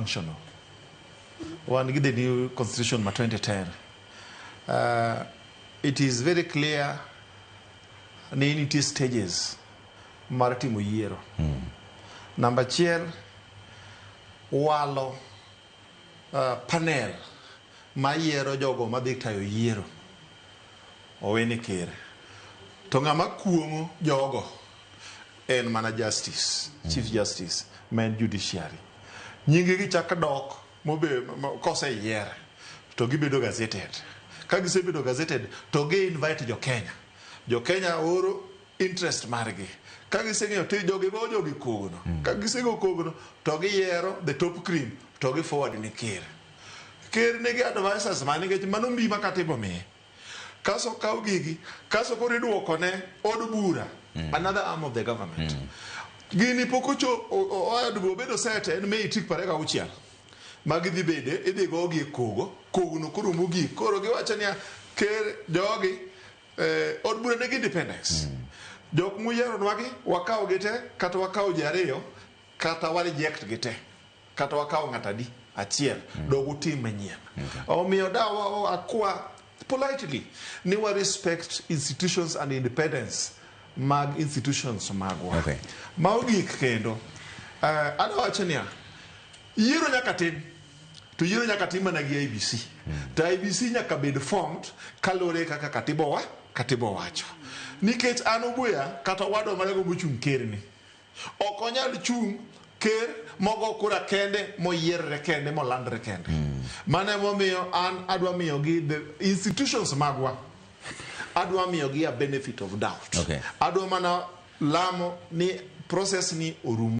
Functional. Wan gi the new constitution ma 2010. It is very clear ni nitie stages mar timo yiero. Namba achiel, walo panel mayiero jogo madhi tayo yiero owene ker. To ng'ama kuong'o jogo en mana justice, chief justice ma en judiciary. Nyinge gi chak dok mobe koseyier to gibedo gazetted. Ka gisebedo gazetted to gi invite jo Kenya. Jo Kenya oro interest margi. Ka giseng'eyo to jogi go jogi kogno. Ka gisego kogno to giyiero the top cream to gi forward ne ker. Ker nigi advisors mane nikech mano mbi ma katiba omiye. Kaso kaw gigi, kaso koro iduoko ne od bura, another arm of the government. Gini pok ocho od bura obedo set en Mei tarik 26. Ma gidhi bede, idhi gogi e kogo, kogno koro mogik. Koro giwacho niya, ker jogi, od bura nigi independence. Jok muyieronwagi, wakaw gi te, kata wakaw ji ariyo, kata wa reject gi te. Kata wakaw ng'ato adi achiel, dog utim manyien. Omiyo da akwa politely ni wa respect institutions and independence mag institutions magwa. Ma ogik kendo, adwa wacho niya, yiero nyaka tim, to yiero nyaka tim mana gi IEBC. To IEBC nyaka bed formed kaluwore kaka katiba owacho. Nikech an Obuya kata owadwa marego mochung' ker ni, ok onyal chung' ker mogo kura kende moyierre kende molandre kende. Mano emomiyo an adwa miyogi the institutions magwa. Adwa miyogi a benefit of doubt. Adwa mana lamo ni process ni orum.